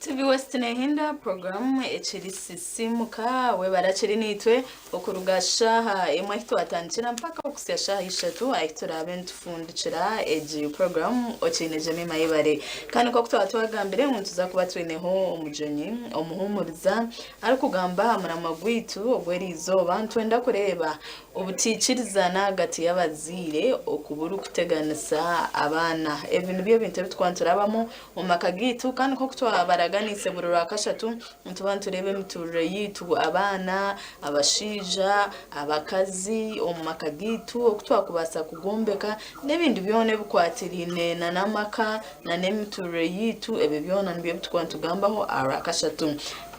TV West nehinda puroguramu ekiri sisimuka webare akiri naitwe okuruga shaaha emwe ahi twatandikira mpaka okuhitsya shaaha ishatu ahi turaabe nitufundikira egi puroguramu okiine Jemima Yebare kandi nk'oku twaba twagambire ngu nituza kuba twineho omugyenyi omuhumuriza arikugamba aha muramwa gwaitu ogw'eriizooba nitwenda kureeba Obutaikirizana ahagati y'abazaire oku burikuteganisa abaana. Ebi nibyo bintu ebi turikuba niturabamu omu maka gaitu kandi nk'oku twabaraganiise buri Rwakashatu, nituba nitureeba emituurire yaitu abaana, abashaija, abakazi omu maka gaitu oku twakubaasa kugombeka n'ebindi byona ebikwatiraine n'amaka n'emituurire yaitu ebyo byona nibyo ebi turikuba nitugambaho aha Rwakashatu.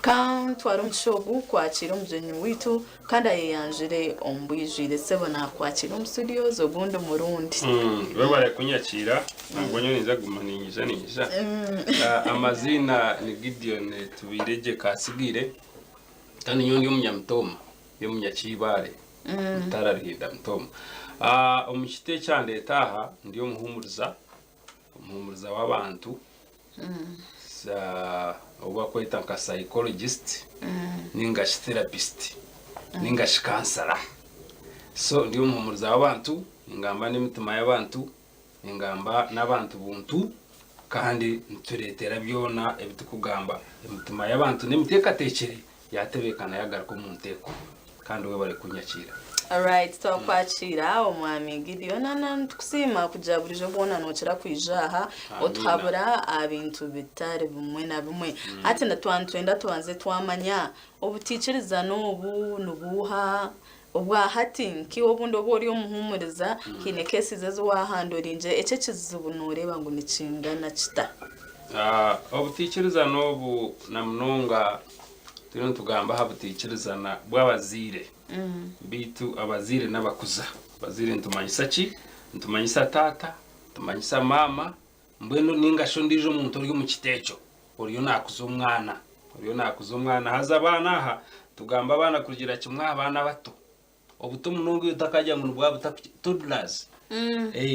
Ka ntware omugisha ogu kwakiira omugyenyi waitu. Kandi ayeyanjure omu bwijwire sebo nakwakira omu studios ogundi murundi. Webare kunyakiira nangwa nyowe ninza kuguma ninyija ninyija. Amaziina ni Gideon Tubairegye Kasigiire kandi nyowe ndi omunyamitooma ndi omunyakiibaare Mutara Ruhinda Mitooma. Omu kiti ekyandeeta aha ndi omuhuumuriza, omuhuumuriza w'abantu. Ou barikweta nka psychologist ninga shi therapist ninga shi counsellor. So ndi omuhumuriza w'abantu, ningamba n'emitima y'abantu, ningamba n'abantu buntu kandi nitureetera byona ebi turikugamba emitima y'abantu n'emiteekateekyere Yaatebeekana yaagaruka omu nteeko. Kandi webare kunyakiira. Alright twakwakiira omwami Gideon na nitukusiima kugira burijo bwona nokira kwija aha otuhabura aha bintu bitari bimwe na bimwe. Hati nitwenda tubanze twamanya obutaikirizana obu nibuuha obwahati nkiiwe obundi obu ori omuhumuriza haine cases ezi wahandoringire eki ekizibu noreeba ngu nikingana kita? Obutaikirizana obu namunonga Turiyo nitugamba aha butaikirizana bw'abazaire. Beitu abazaire n'abakuza. Abazaire nitumanyisa ki? Nitumanyisa taata, nitumanyisa maama, mbwenu ninga shi ondiijo muntu ori omu kiti ekyo oriyo naakuza omwana. Oriyo naakuza omwana. Haza abaana aha, nitugamba abaana kurugira kimwe aha baana abato. Obuto munonga otakagira ngu nibwaba butakuky toddlers.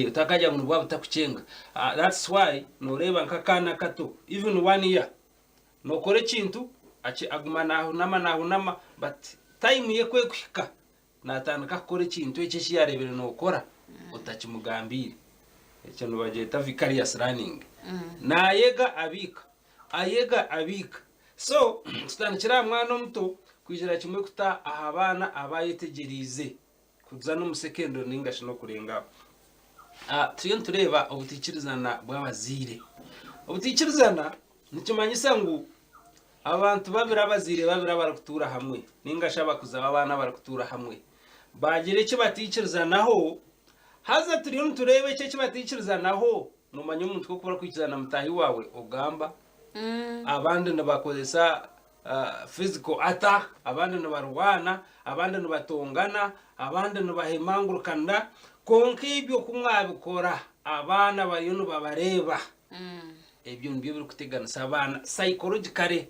Otakagira ngu nibwaba butakukyenga. That's why nooreeba nk'akaana kato even one year Nokora ekintu aguma nahunama nahunama but time ye ku ekuhika natandika kukora ekintu ekyo eki yarebire nokora otakimugambiire. Ekyo nibagyeta vicarious learning. Nayega abiika, ayega abiika. So tutandikire aha mwana omuto kwijira kimwe kuta aha baana abayetegyereize kuza n'omu secondary ninga shi n'okurenga aho. Turiyo nitureeba obutaikirizana bw'abazaire. Obutaikirizana nikimanyisa ngu abantu babiri abazaire babiri abarikutuura hamwe ninga shi abakuza b'abaana abarikutuura hamwe baagira eki bataikirizanaho, haza turiyo nitureeba eki eki bataikirizanaho, noomanya omuntu ku orikuba orikwikirizana na mutaahi waawe ogamba, abandi nibakozesa physical attack, abandi nibarwana, abandi nibatongana, abandi nibahemangurukana, kwonka ebyo ku mwabikora abaana bariyo nibabareeba, ebyo nibyo birikuteganisa abaana psychologically.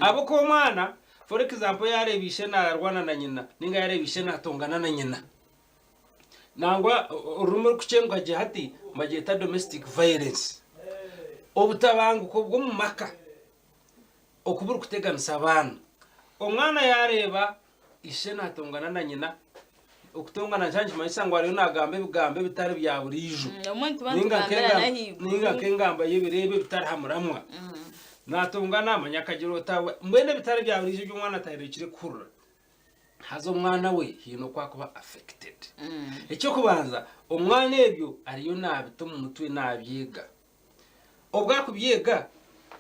Ahabw'okuba omwana for example yaareeba ishe naarwana na nyina ninga yaareeba ishe naatongana na nyina, nangwa orurimi orukukyenguha gye hati nibagyeta domestic violence, obutabanguko bw'omu maka. Oku burikuteganisa abaana. Omwana yaareeba ishe naatongana na nyina, okutongana nikyo nikimanyisa ngu ariyo naagamba ebigambo ebitari bya buriijo Obumwe nituba nitugambirana ahaiguru. Nainga nk'engamba y'ebireebo ebitari ha muramwa. Naatongana manya akagira ota, mbwenu ebitari bya buriijo ebi omwana atahereerukire kuhurira. Haza omwana we haine oku arikuba affected. Eky'okubanza, omwana ebyo ariyo naabita omu mutwe naabyega. Obu arikubyega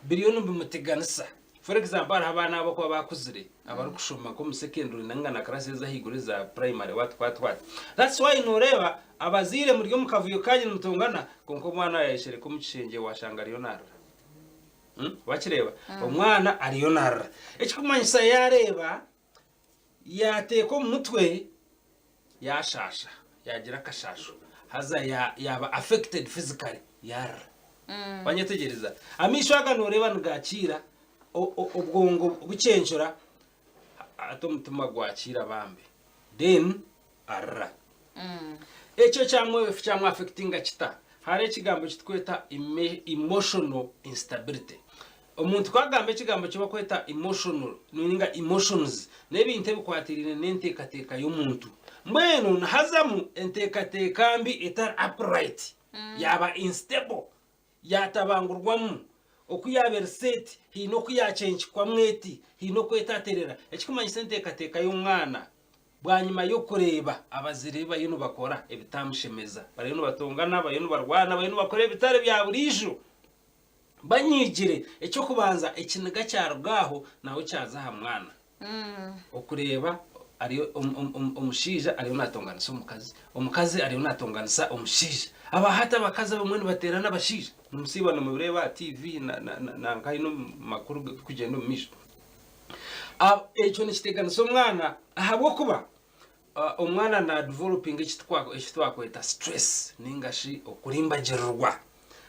biriyo nibimuteganisa. For example hariho abaana abakuba bakuzire abarikushoma nk'omu secondary ninga na class ez'ahaiguru eza primary what what what. That's why noreeba abazaire muri omu kavuyo kanyu nimutongana kwonka omwana yayeshereka omu kishengye washanga ariyo narira. Wakireeba? Omwana ariyo narira. Ekirikumanyisa yareeba Yaateeka omu mutwe, yaashaasha, yaagira akashaasho, haza yaaba affected physically, yaarira. Wanyetegyereza? Amaisho aga nooreeba nigaakiira, obwongo bukyencura, hati omutima gwakiira bambe, then arira. Ekyo kyamwafectinga kita? Hariho ekigambo eki turikweta emotional instability. Omuntu ku agamba ekigambo eki barikweta emotional ninga emotions, n'ebintu ebikwatiraine n'enteekateeka y'omuntu. Mbwenu nihazamu enteekateeka mbi etari upright, yaaba instable, yaatabangurwamu, oku yaaba eri set haine oku yaakyenkikwamu eti, haine oku etatereera. Ekirikumanyisa enteekateeka y'omwana bwanyima y'okureeba abazaire be bariyo nibakora ebitamushemeza, bariyo nibatongana, bariyo nibarwana, bariyo nibakora ebitari bya buriijo, Banyiigire, eky'okubanza ekiniga kyaruga aho nawe kyaza aha mwana. Okureeba ariyo omushaija ariyo natonganisa omukazi, omukazi ariyo natonganisa omushaija. Aba hati abakazi abamwe nibateerana abashaija. Nimusiiba nimubireeba aha TV nanka hine omu makuru garikugyenda omu maisho. Ekyo nikiteganisa omwana ahabw'okuba Omwana na developinga eki twakweta stress ninga shi okurimbagirirwa.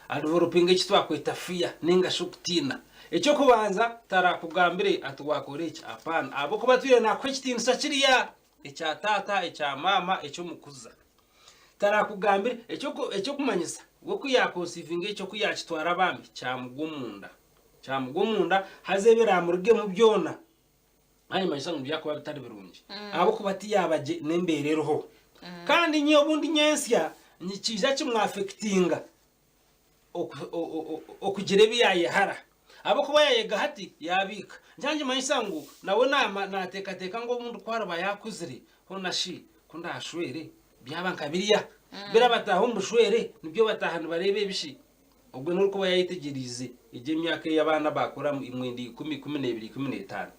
Adevelopinga eki twakweta fear ninga shi okutiina. Eky'okubanza tarakugambire ati wakora eki, apana, ahabw'okuba atwire nakuha ekitiinisa kiriya ekya taata, ekya maama, eky'omukuza. Tarakugambire, eky'okumanyisa we ku yakonsivinga ekyo ku yakitwara bambi kyamugwa omunda, kyamugwa omunda haza ebiramurugemu byona Naayemanyisa ngu byakuba bitari birungi ahabw'okuba tiyaaba gye n'embeera eriho. Kandi nyowe obundi nyentsya nikiija kimwafekitinga okugira ebi yaayehara. Ahabw'okuba yaayega hati yaabiika. Nkyangimanyisa ngu nawe naateekateeka ngu obundi ku ariba yaakuzire hoona shi ku ndaashwere byaba nka biriya? Birabataaha omu bushwere nibyo bataaha nibareeba ebi shi? Ogwo n'orikuba yaayetegyereize egyo emyaka ei abaana baakuramu, imwenda ikumi, ikumineebiri, ikumineetaano.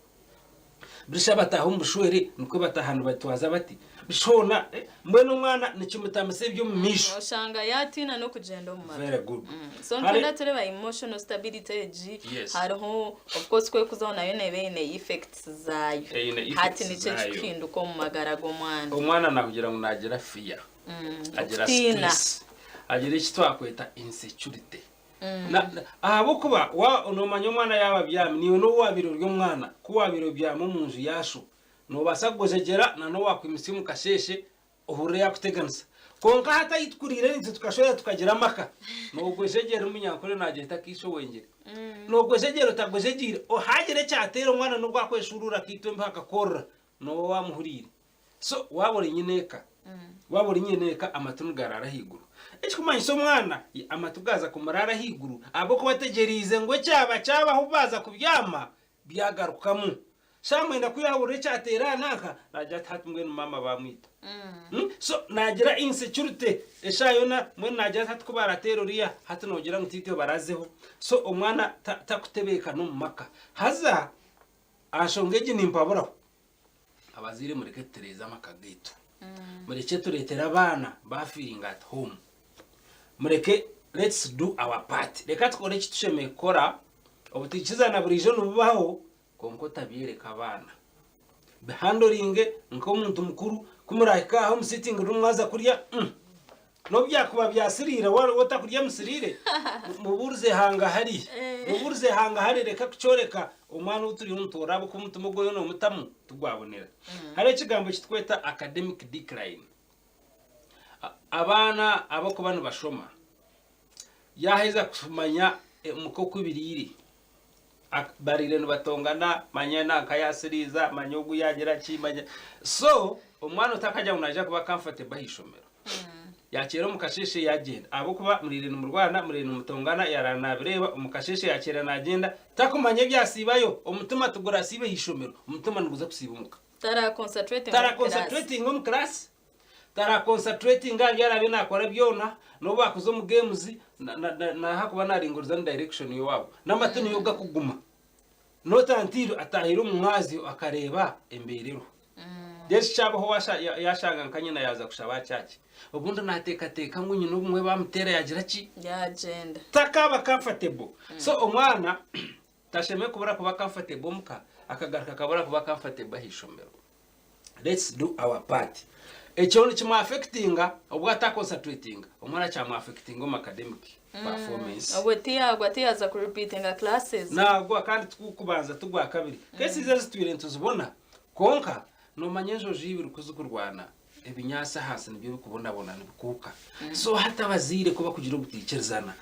Buri bataaha omu bushwere nikwo bataaha nibatwaza bati. Bishoona, mbwenu omwana nikimutamisa eby'omu maisho. Oshanga yaatiina n'okugyenda omu maka. Very good. So nitwenda tureeba emotional stability egi, hariho, of course ku erikuzaho nayo neeba eine effects zaayo. Eine effects Hati niki zaayo. ekikuhinduka omu magara g'omwana? Omwana naakugira ngu naagira fear. Agira Okutiina. stress, agira eki twakweta insecurity. Na- na- Ahabw'okuba wa- noomanya omwana yaaba abyami, naiwe n'obu waabaire ori omwana, ku waabaire obyami omu nju ya sho, noobaasa kugojegyera na n'obu waakwimutsya omu kasheeshe ohurire yaakuteganisa. Kwonka hati ahu tukuriire naitwe tukashwera tukagira amaka, noogwejegyera omunyankore naagyeta akaisho owengyere. Noogwejegyera otagwejegyeire, haagira ekyateera omwana n'obu akweshuuruura akaitwa embeho akakorora, nooba waamuhuriire. So waaba ori nyineeka, waaba ori nyineeka amatu nigaraara ahaiguru. Ekikumanyisa omwana amatu gaaza kumuraara ahaiguru ahabw'okuba ategyereize ngu ekyaba kyabaho baaza kubyama byagarukamu. Shaaha mwenda ku yaahurira ekyateera aha nanka naagira ati hati mbwenu maama baamwita. So naagira insecurity eshaaha yoona mbwenu naagira ati hati ku baarateera oriya hati noogira ngu tiitwe barazeho. So omwana takutebeekana omu maka. Haza aha nshonga egi nimpaburaho. Abazaire mureke tutereeze amaka gaitu. Murekye tureetere abaana ba feeling at home. Mureke let's do our part. Reka tukore eki tushemereire kukora. Obutaikirizana buriijo nibubaho kwonka otabyereka abaana. Bihandoringe nk'omuntu mukuru ku murahika aha omu sitting room mwaza kurya mm, N'obu byakuba byasiriire waaba otakurya musiriire, mubuurize hangahari. Mubuurize hangahari reka kukyoreka omwana ou turiyo nitutoora ahabw'okuba omutima ogu oriyo noomutamu tigwabonera. Hariho ekigambo eki turikweta academic decline. Abaana abarikuba nibashoma, yaaheza kumanya nk'oku biriire, bariire nibatongana, manya nanka yaasiriiza, manya ogu yaagira ki, manya so omwana otakagira ngu naija kuba comfortable aha ishomero. Yakyera omu kasheeshe yaagyenda, ahabw'okuba muriire nimurwana, muriire nimutongana, yaaraara naabireeba, omu kasheeshe yaakyera naagyenda, takumanya ebi asiibayo, omutima tigurasiiba aha ishomero, omutima niguza kusiiba omuka. Tarakonsatratinga omu class. Tarakonsatratinga omu class, tarakonsatratinga aha bi araabe naakora byona, n'obu baakuza omu games, n'ahakuba naaringuriza ni direction y'owaabo, n'amatu niyo gakuguma. Not until ataahire omu mwazyo akareeba embeera eriho. Then kyabaho yashanga nka nyina yaaza kushaba aha church. Obundi naateekateeka ngu nyina obumwe baamuteera yaagira ki? Yaagyenda. Takaaba comfortable. So omwana tashemereire kubura kuba comfortable omuka akagaruka akabura kuba comfortable aha ishomero. Let's do our part. Ekyo nikimu affectinga obu ata concentratinga omwana kyamu affectinga omu academic performance. Obwo tiyagwa tiyaza ku repeatinga classes. Nagwa kandi tikukubanza tigwakabiri. Cases ezi twire nituzibona kwonka nomanya enjojo ibiri ku zikurwana. Ebinyaatsi ahansi nibyo birikubonabona nibikuuka. So hati abazaire ku bakugira obutaikirizana,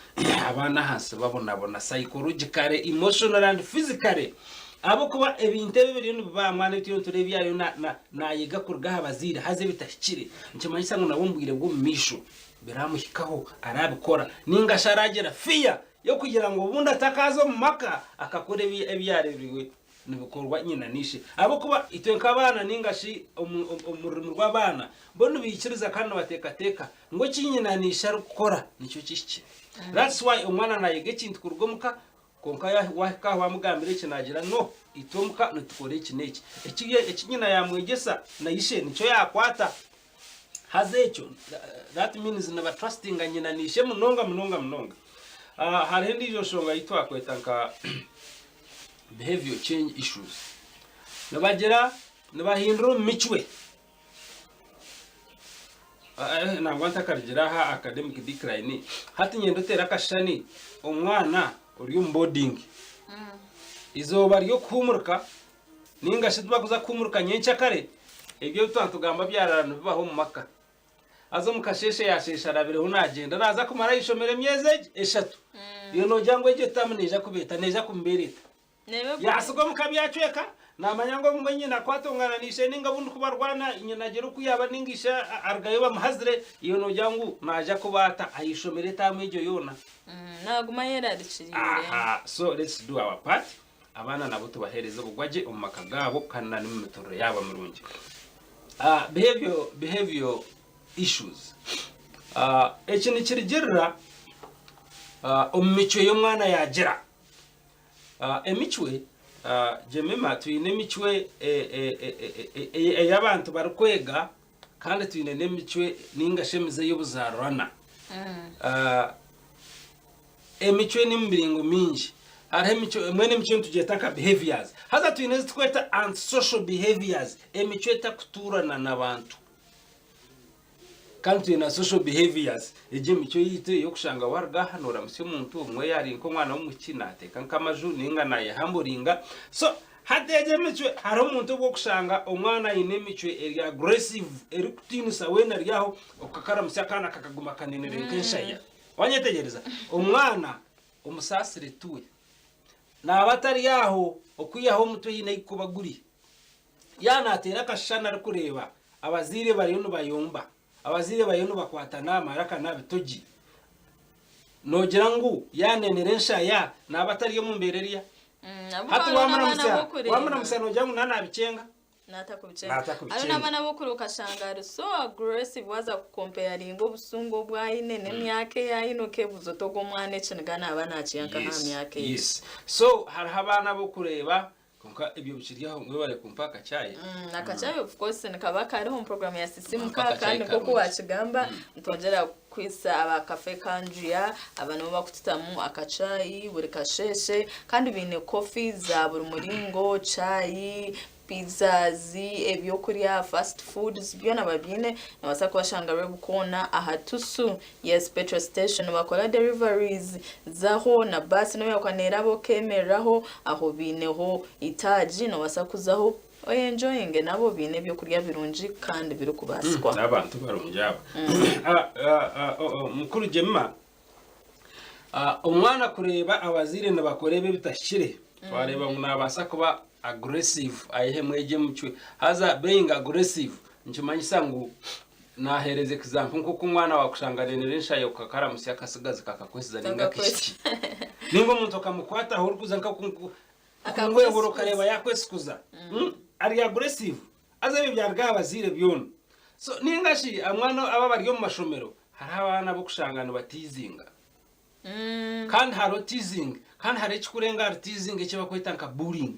abaana ahansi babonabona psychologically, emotionally and physically. Ahabw'okuba ebintu ebi ebiriyo nibiba aha mwana ebi turiyo nitureeba ebi ariyo naayega kuruga aha bazaire haza ebitahikire, nikimanyisa ngu nawe omu bwire bw'omu maisho biramuhikaho, arabikora nainga shi aragira fear y'okugira ngu obundi atakaaza omu maka akakora ebi yaareebirwe nibikorwa nyina na ishe. Ahabw'okuba itwe nk'abaana nainga shi omu rurimi rw'abaana, bo nibaikiriza kandi nibateekateeka ngu eki nyina na ishe arikukora nikyo kihikire. That's why omwana naayega ekintu kuruga omu ka, kwonka waahika aha waamugambira eki naagira no, itwe omu ka nitukora eki n'eki. Eki nyina yaamwegyesa na ishe nikyo yaakwata. Haza ekyo that means nibatrustinga nyina na ishe munonga munonga munonga. Hariho endiijo nshonga ei twakweta nka behavior change issues. Nibagira nibahindura omu micwe. Nangwa ntakarugire aha academic decline, hati nyenda oteere akashushani omwana ori omu boarding, eizooba ry'okuhuumurika Nainga shi tibakuza kuhumuruka nyenkyakare, ebyo ebi twaba nitugamba byarara nibibaho omu maka. Haza omu kasheeshe yaasheesha arabireho naagyenda, naaza kumara aha ishomero emyezi egi eshatu. Iwe noogira ngu egyo taamu neija kuba eta? Neija kumubeera eta? Yaatsiga omu ka byacweka, naamanya ngu obumwe nyina akwatongana na ishe nainga obundi ku barwana nyina agira oku yaaba nainga ishe arugayo bamuhazire, iwe noogira ngu naaja kuba ata aha ishomero etaamu egyo yoona? Naaguma ayerarikiriire. Aha, so let's do our part. Abaana nabo tubaheereze obugwagye omu maka gaabo kandi na n'omu miturire yaabo mirungi. Behavior, behavior issues. Eki nikirugirira omu micwe y'omwana yaagira. Emicwe, Jemima, twine emicwe ei abantu barikwega kandi twine n'emicwe ninga shi emize y'obuzaarurana. Emicwe n'emiringo mingi. Hariho emicwe, emwe n'emicwe nitugyeta nka behaviors. Haza twine ezi tukweta antisocial behaviors, emicwe etakutuurana n'abantu. Kandi twine na social behaviors, egyo emicwe yaitu ey'okushanga waruga aha nooramutsya omuntu, obumwe yaaba ari nk'omwana w'omwishiki naateeka nk'amaju nainga naayehamburinga. So hati egyo emicwe, hariho omuntu obu orikushanga omwana aine emicwe eri aggressive, erikutiinisa weena ari aho, okakaramutsya akaana kakaguma kanenire nk'enshaya. Wanyetegyereza? Omwana omusaasire tuwe. Naaba atari aho okwihaho omutwe haine ahu kuba guri. Yaaba naateera akashushani arikureeba abazaire bariyo nibayomba, abazaire bariyo nibakwatana aha maraka n'aha bitogi, noogira ngu yaanenera enshaya naaba atari omu mbeera eriya? Hati waamuramutsya noogira ngu naaba naabikyenga? Naatakubicenga. Hariho n'abaana b'okuri okashanga ari so aggressive waaza kukompeyaringa obusungu obu aine n'emyaka ei aine okeebuuza oti ogu omwana ekiniga naaba naakiiha nkaha aha myaka egi. Yes. So hariho abaana ab'okureeba kwonka ebyo bikiri aho mwebare kumpa akacaayi. Akacaayi of course nikaba kariho omu program ya Sisimuka kandi nk'oku waakigamba nitwongyera kukwitsa aba Cafe Kanjuya aba nibo bakututamu akacaayi buri kasheeshe kandi baine coffee za buri muringo, chai, pizzas, ebyokurya, fast foods byona babiine. Nobaasa kubashanga Rwebukoona aha Tusu yes petrol station nibakora deliveries zaho na baasi nobu yakuba neraba okemereraho aho baineho itaagi nobaasa kuzaho Oyenjoyinge nabo baine ebyokurya birungi kandi birikubaasikwa. N'abantu barungi aba. Mukuru Jemima, omwana kureeba abazaire nibakora ebi ebitahikire, twareeba ngu nabaasa kuba aggressive ayehemu egyo emicwe. Haza being aggressive nikimanyisa ngu naheereza example nk'oku omwana waakushanga anenire enshayo okakaramutsya akasigazi kakakwesiza ninga akishiki. Ninga omuntu okamukwataho orikuza nka Okumwehura okareeba yakwesikuza ari aggressive haza ebyo byaruga aha bazaire byona. So ninga shi omwana aba abari omu mashomero hariho abaana abokushanga nibatiizinga kandi hariho teasing kandi hariho ekikurenga ahari teasing eki bakweta nka bullying.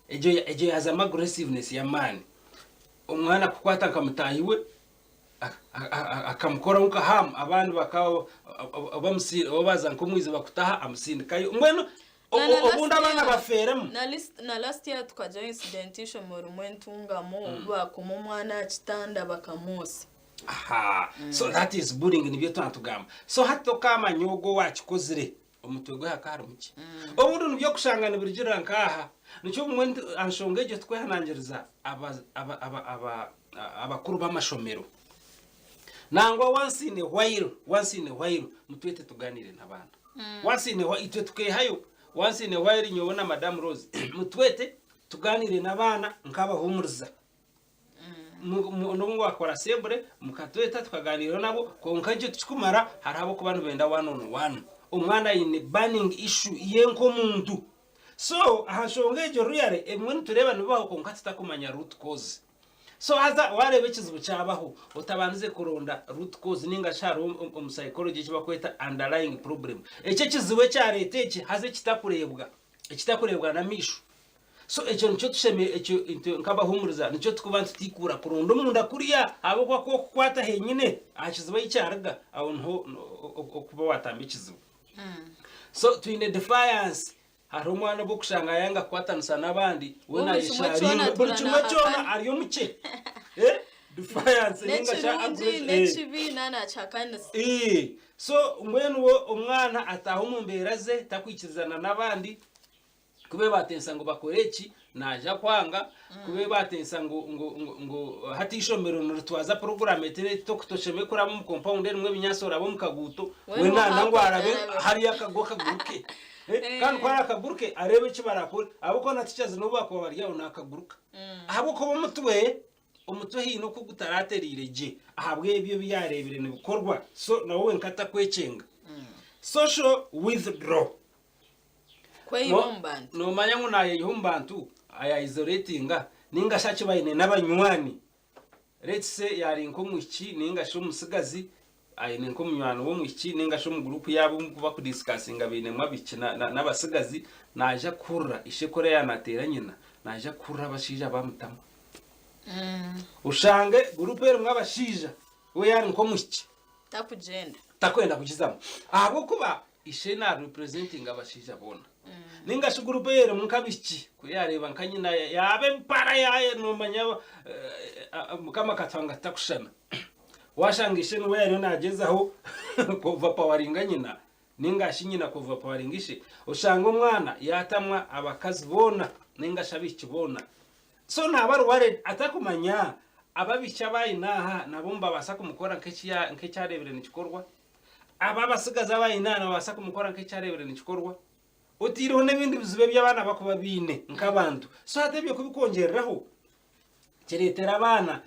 Egyo egyo yazamu aggressiveness y'amaani. Omwana kukwata nka mutaahi we akamukoraho nka harm abandi bakaba oba baza nk'omwiziba kutaha amusindikayo mbwenu obundi abaana bafeeremu. Na last year tukagiraho incident eishomero rimwe Ntungamo obu baakoma omwana aha kitanda bakamwotsya. Aha, so that is bullying nibyo twaba nitugamba. So hati tokaamanya ogwo owaakikozire. Omutwe gwe hakaba harimu ki? Obundi nibyo okushanga nibirugirira nk'aha. Nikyo obumwe aha nshonga egyo tukwehanangiriza abakuru b'amashomero. Nangwa once in a while, once in a while mutwete tuganire n'abaana. Once in a while itwe tukehayo, once in a while nyowe na Madam Rose mutwete tuganire n'abaana nk'abahumuriza. N'obu wakora assembly mukatweta tukaganiiraho nabo kwonka ekyo tikikumara hariho abarikuba nibenda one on one. Omwana aine burning issue ye nk'omuntu. So aha nshonga egyo really ebimwe nitureeba nibibaho kwonka tutakumanya root cause. So haza wareeba ekizibu kyabaho otabandize kuronda root cause ninga shi hariho omu psychology eki barikweta underlying problem. Eki ekizibu ekyareeta eki haza ekitakureebwa, ekitakureebwa n'amaisho. So ekyo nikyo tushemeriire, ekyo itwe nk'abahuumuriza nikyo turikuba nitutiikuura kuronda omunda kuriya ahabw'okuba ku orikukwata henyine aha kizibu ahi kyaruga aho niho orikuba waatamba ekizibu. So twine defiance, hariho omwana obu orikushanga yaayanga kukwatanisa n'abandi we Buri kimwe kyona naayesharinga buri atuura kimwe kyona naahakana. ari omukye. Defiance ninga shi N'ekirungi aggression. n'ekibi naaba naakihakanisa. So mbwenu we omwana ataaha omu mbeera ze takwikirizana n'abandi. Ku bebatensa ngu bakore eki, naija kwanga. Ku bebatensa ngu ngu ngu ngu hati eishomero niritwaza puroguraamu eti n'eti tokushemereire kuraba omu kompawundi erimu ebinyaatsi orabe omu kaguuto, We we naana ngu niho arabe haakora hariyo akagwa kaguruke. Eh. Kandi ku araakaguruke areebe eki baraakore ahabw'okuba na tichazi n'obu baakuba bari aho naakaguruka. Ahabw'okuba omutwe, omutwe haine oku gutaratereire gye ahabw'ebyo ebi yaareebire nibikorwa so nawe wenka atakwekyenga. Social withdraw. Kweyiha omu bantu. Noomanya ngu naayeyiha omu bantu, ayaisolatinga, nainga shi akiba aine n'abanywani. Let's say yaari nk'omwishiki nainga shi omutsigazi, aine nk'omunywani w'omwishiki nainga shi omu guruupu yaabo omu ku bakudisikasinga bainemu abaishiki n'abatsigazi, naija kuhurira ishe kuriya yaaba naateera nyina, naija kuhurira abashaija baamutamu. Oshange guruupu erimu abashaija, we yaari nk'omwishiki. Takugyenda. Takwenda kugizamu ahabw'okuba Ishe na representinga abashaija boona. Ninga shi group eyo erimu nk'abaishiki ku yareeba nka nyina yaaba empara yaye nomanya Mukama akatuhanga tutakushushana. Washanga ishe niwe yariyo nagyezaho ku overpoweringa nyina ninga shi nyina ku overpoweringa ishe, oshanga omwana yatamwa abakazi boona ninga shi abaishiki boona. So naaba ari worried atakumanya abo abaishiki abu aine aha nabo nibabaasa kumukora nk'eki areebire nikikorwa. Abo abatsigazi abu aine aha nibabaasa kumukora nk'eki areebire nikikorwa, otaireho n'ebindi bizibu ebi abaana barikuba baine nk'abantu. So hati ebyo kubikwongyereraho, kireetera abaana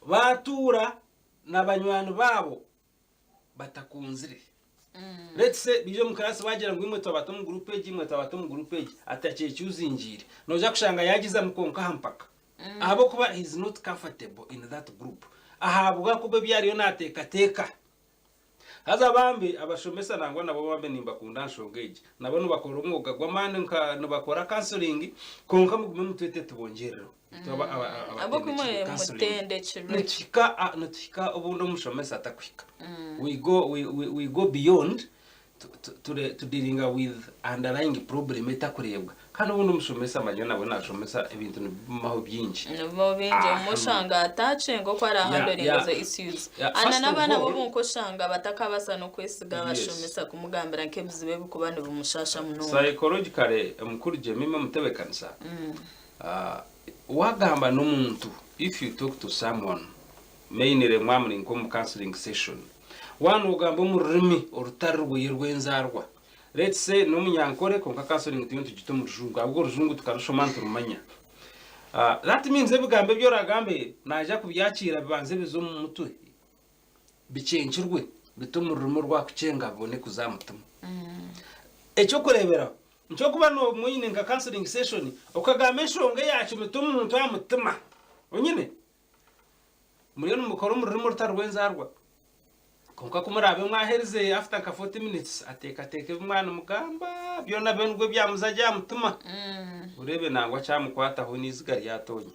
baatuura na banywani baabo batakunzire. Let's say baija omu kiraasi baagira ngu imwe twabata omu guruupu egi, imwe twabata omu guruupu egi, atakyekyuzingiire. Noija kushanga yaagizamu kwonka aha mpaka. Ahabw'okuba he is not comfortable in that group. Ahabw'okuba ebi ariyo naateekateeka. Haza bambi abashomesa nangwa nabo bambi nimbakunda aha nshonga egi. Nabo nibakora omwoga gw'amaani nka nibakora counseling kwonka mugume mutwete tubongyerereho. Itwe aba- aba- aba- Ahabw'okuba abatendekirwe imwe counseling. mutendekirwe. Nituhika a- nituhika obundi omushomesa atakuhika. We go we, we, we go beyond tudealinga with underlying problem etakureebwa kandi obundi omushomesa manya nawe nashomesa ebintu nibimubaho bingi. Nibibaho bingi obumwe oshanga atakyenga oku arahandoringa ezo issues and n'abaana bo obumwe oshanga batakabasa n'okwesiga abashomesa kumugambira nk'ebizibu ebirikuba nibimushasha munonga. Psychologically mukuru Jemima omutebekanisa wagamba n'omuntu if you talk to someone mainly mwaba muri nk'omu counseling session Waaba noogamba omu rurimi orutari rweye rw'enzaarwa, let's say n'omunyankore kwonka counseling turiyo nitugita omu rujungu ahabw'okuba orujungu tukarushoma niturumanya. That means ebigambo ebi oraagambe naija kubyakiira bibanze bize omu mutwe bikyenkirwe bite omu rurimi orwakukyenga bibone kuza aha mutima. Eky'okureeberaho, nk'okuba mwine nka counseling session okagamba enshonga eyaacumita omuntu aha mutima, onyine? Muriyo nimukora omu rurimi orutari rw'enzaarwa. Kwonka ku muraabe mwaherize after nka 40 minutes ateekateeka ebi mwaba nimugamba byona bibe nibwo byamuza gye aha mutima. Oreebe nangwa kyamukwataho n'eiziga ryatonya.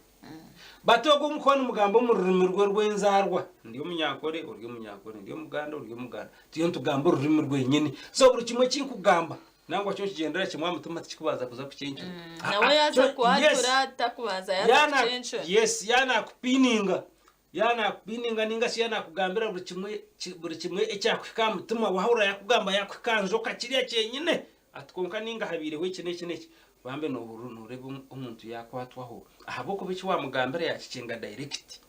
But ogwo omukuba nimugamba omu rurimi rwe rw'enzaarwa, ndi Omunyankore ori Omunyankore, ndi Omuganda ori Omuganda, turiyo nitugamba orurimi rwenyini. So buri kimwe eki nkugamba Nangwa kyo kigyendera kimwe aha mutima tikikubanza kuza kukyencura. Nawe yaaza kwatura takubanza yaaza kukyencura. Yes, yaaba naakupiininga. Yaaba naakupiininga nainga shi yaaba naakugambira buri kimwe buri kimwe ekyakuhika aha mutima, waahurira yaakugamba yaakuhika aha njoka kirya kyenyine, ati kwonka nainga habaireho eki n'eki n'eki, bambe noohurira nooreeba omuntu yaakwatwaho ahabw'okuba eki waamugambira yaakikyenga direct.